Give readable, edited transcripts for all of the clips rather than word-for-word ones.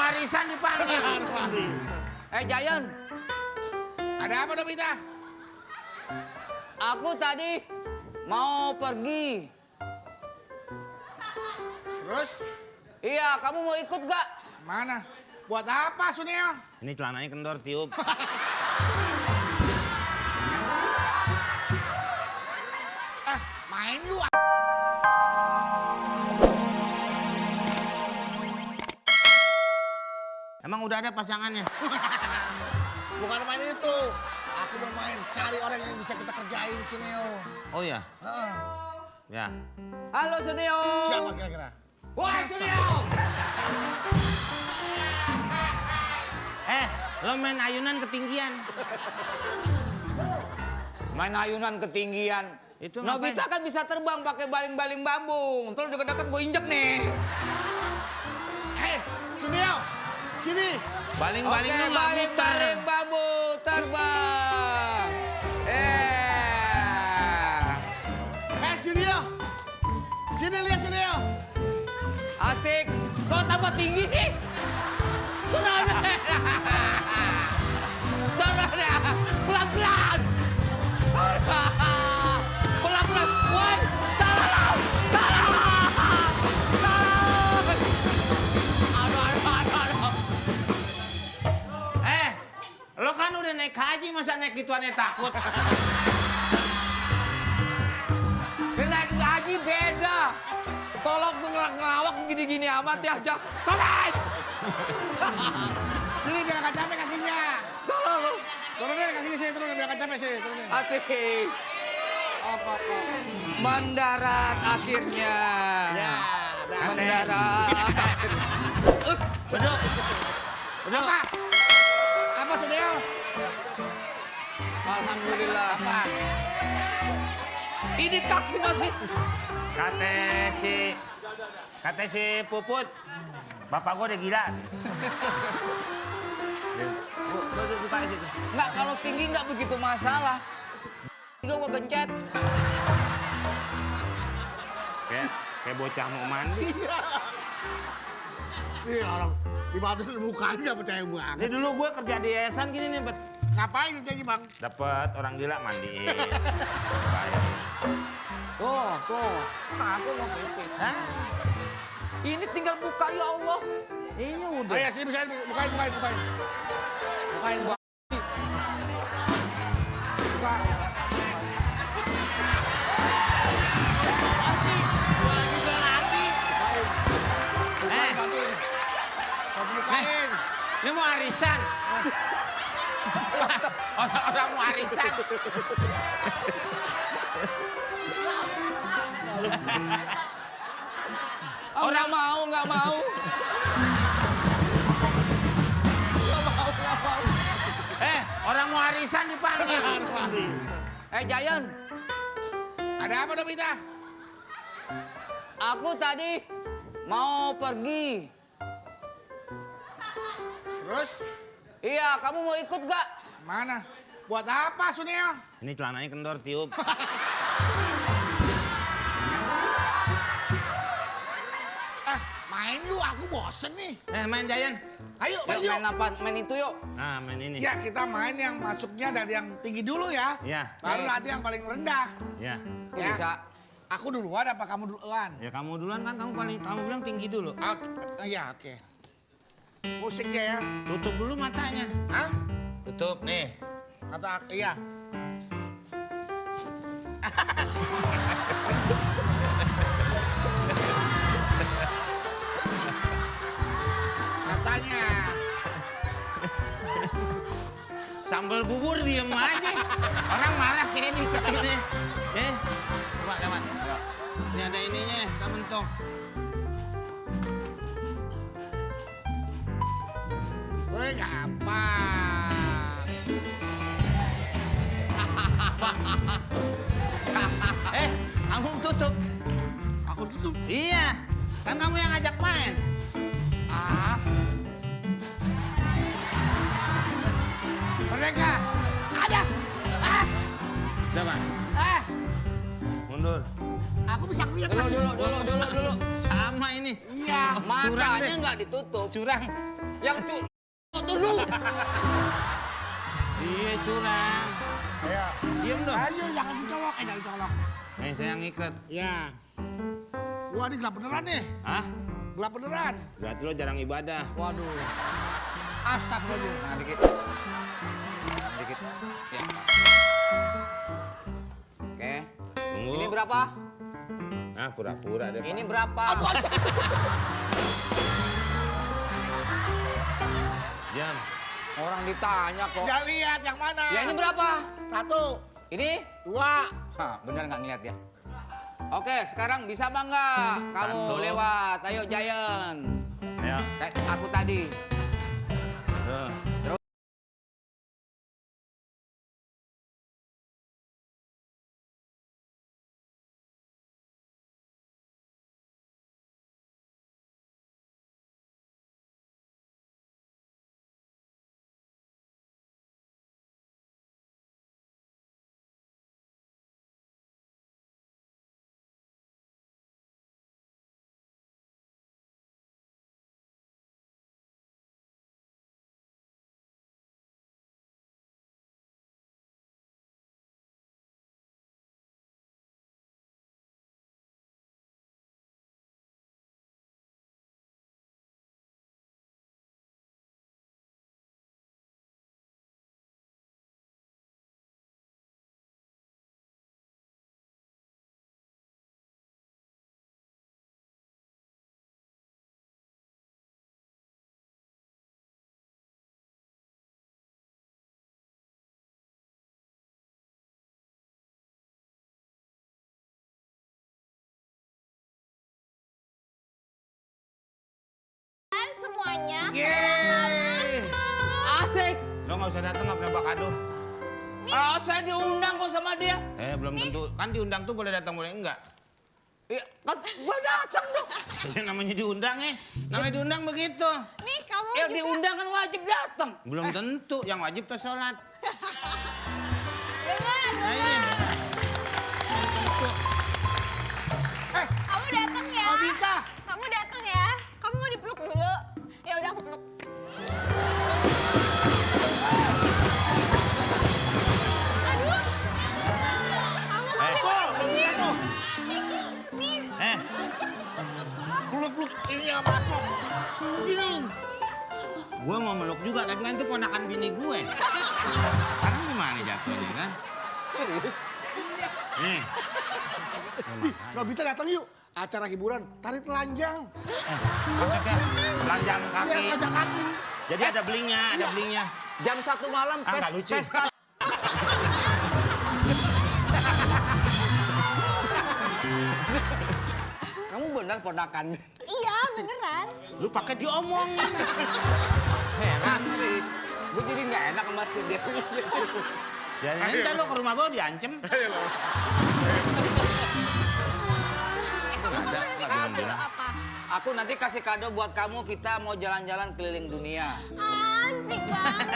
warisan dipanggil. Jayan. Ada apa Nobita? Aku tadi mau pergi. Terus? Iya, kamu mau ikut gak? Mana? Buat apa Suneo? Ini celananya kendor tiup. Main lu. Emang udah ada pasangannya? Bukan main itu. Aku mau main cari orang yang bisa kita kerjain Suneo. Oh iya? Heeh. Ya. Halo Suneo. Siapa kira-kira? Woi Suneo. Lo main ayunan ketinggian. Main ayunan ketinggian. Itu Nobita kan bisa terbang pakai baling-baling bambu. Ntar deket-deket gue injek nih. Suneo, sini. Baling-baling Oke, lu nggak muter. baling-baling bambu terbang. Suneo. Sini lihat Suneo. Asik. Kok tambah tinggi sih? Turun. Turun ya. Pelan-pelan. Pelan-pelan. Woi, tolong. Tolong. Tolong. Aduh. Lo kan udah naik haji, masa naik gituannya takut? Naik haji beda. Tolong gue ngelawak gini-gini amat ya, Jack. Tolong. Sini biar gak capek kakinya. Tolong lu. Turunin kakinya sini, turunin biar gak capek sini, turunin. Asik. Apa. Mendarat akhirnya. Ya, Mendarat. Beduk. Apa? Apa Suneo? Alhamdulillah. Apa? Ini kaki masih. Kata si Puput, bapak gua udah gila. Buka aja tuh. Nggak, kalau tinggi nggak begitu masalah. Gue gencet. Kayak bocah mau mandi. Ini orang dibantu mukanya gak percaya banget. Ini dulu gue kerja di yayasan gini nih, Bet. Ngapain kerjanya bang? Dapat orang gila mandiin. Tuh. Aku mau pipis. Hah? Ini tinggal buka ya Allah. Ini Oh udah. ya sini bisa bukain. Bukain Bang. Buka. Masih. Lagi. Bukain. Bantuin. Bukain. Ini mau arisan. Orang mau arisan. Nggak mau. Nggak mau. Orang mau arisan dipanggil. Jayan. Ada apa Nobita? Aku tadi mau pergi. Terus? Iya, kamu mau ikut gak? Mana? Buat apa Suneo? Ini celananya kendor tiup. Main lu, aku bosen nih. Main Jayan. Ayo main Yuk, yuk. main apa? Main itu yuk. Nah, main ini. Ya kita main yang masuknya dari yang tinggi dulu ya. Iya. Baru nanti yang paling rendah. Ya. Kok Ya. bisa? Aku duluan apa kamu duluan? Ya kamu duluan kan, kamu bilang tinggi dulu. Iya oke. Musiknya ya. Tutup dulu matanya. Hah? Tutup nih. Kata iya. Katanya. Sambal bubur diem aja. Orang marah kayak ini. Coba lewat. Ini ada ininya, kita mentok. Woi gampang. Kamu tutup. Aku tutup. Iya, kan kamu yang ngajak main. Mereka ada. Udah, Pak. Mundur. Aku bisa ngeliat Dulu. Sama ini nih. Iya. Matanya nggak ditutup. Curang. Yang tutup. Iya curang. Ayo. Diem dong. Ayo jangan dicolok, jangan dicolok. Nih saya yang ikat. Ya. Wah ini gelap beneran nih. Hah? Gelap beneran. Berarti lo jarang ibadah. Waduh. Astagfirullah. Nah, dikit. Dikit. Ya, pas. Oke. Tunggu. Ini berapa? Ah pura-pura deh. Ini berapa? Jam. Orang ditanya kok. Ya lihat yang mana. Ya ini berapa? 1, Ini? 2. Hah, bener nggak ngeliat ya? Oke, sekarang bisa apa nggak kamu Satu. lewat? Ayo Giant. Ayo. Kayak aku tadi. Tuh. Terus. Semuanya. Yeay. Asik. Lo nggak usah datang nggak punya kado. Oh, saya diundang kok sama dia. Belum tentu. Kan diundang tuh boleh datang boleh enggak. Iya, kan gua datang dong. Ya, namanya diundang Namanya diundang begitu. Nih kamu Ya juga. diundang kan wajib datang. Belum tentu. Yang wajib tuh sholat. Benar, Nah, ini. benar. Eh, Kamu datang ya. Abita. Kamu datang ya. Kamu mau dipeluk dulu. Ya udah aku peluk. Aduh. Kamu mau dipeluk sini. Tuh, Nih. peluk-peluk ini yang masuk. Gini. Gue mau meluk juga, tapi kan itu ponakan bini gue. Sekarang gimana jatuhnya kan? Serius? Nih. Nobita datang yuk. Acara hiburan, tari telanjang. Maksudnya telanjang Iya, kaki. telanjang kaki. Jadi ada belingnya, ada belingnya. Jam 1 malam Nggak lucu. pesta. Kamu benar ponakan. Iya beneran. Lu pakai diomongin. Heran. Gue jadi nggak enak sama si Dewi. Jadi nanti lo ke rumah gue diancem. Kamu nanti kasih kado apa? Aku nanti kasih kado buat kamu, kita mau jalan-jalan keliling dunia. Asik banget.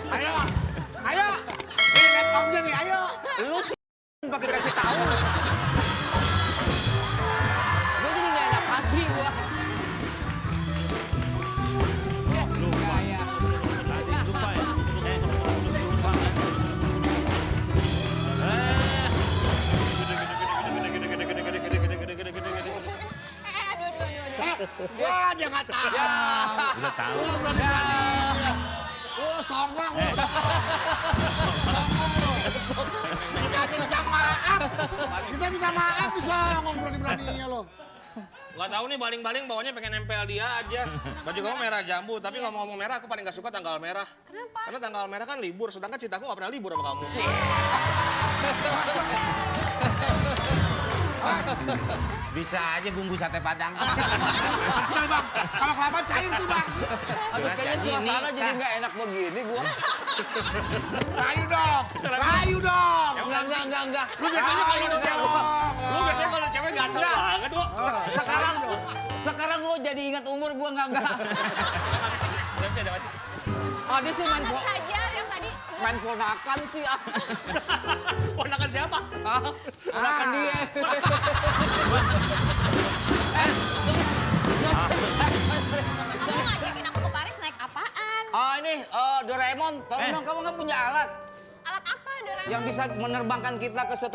Ayo, ayo. Ini lihat omnya nih, ayo. Lu sih pakai kasih tahu. Gue jadi nggak enak hati gua. Lupa. Ya. Lupa ya. Lupa. Aduh. Wah, dia nggak tahu. Udah tahu. Wah, berani-beraninya. Oh, songong lu. Kita aja minta maaf. Kita minta maaf, songong berani-beraninya lo. Gak tahu nih baling-baling bawahnya pengen nempel dia aja. Baju kamu merah jambu, tapi ngomong-ngomong merah aku paling gak suka tanggal merah. Kenapa? Karena tanggal merah kan libur, sedangkan cintaku gak pernah libur sama kamu. Bisa aja bumbu sate padang. Betul, Bang. Kalau kelamaan cair tuh, Bang. Aduh, kayaknya Jadi suasana ini, jadi nggak enak begini gua. Rayu dong. Rayu dong. Enggak. Lu biasanya kalau Rayu cewek, dong. lu biasanya kalau cewek ganteng Enggak. banget, Bu. Sekarang gua jadi ingat umur gua enggak. Udah bisa, udah masih. Oh, dia sih main Anggap saja yang tadi main ponakan sih. Ponakan siapa? Ah, ponakan dia. Kamu ngajakin aku ke Paris naik apaan? Oh ini Doraemon, tolong dong kamu nggak punya alat Alat apa, Doraemon? yang bisa menerbangkan kita ke suatu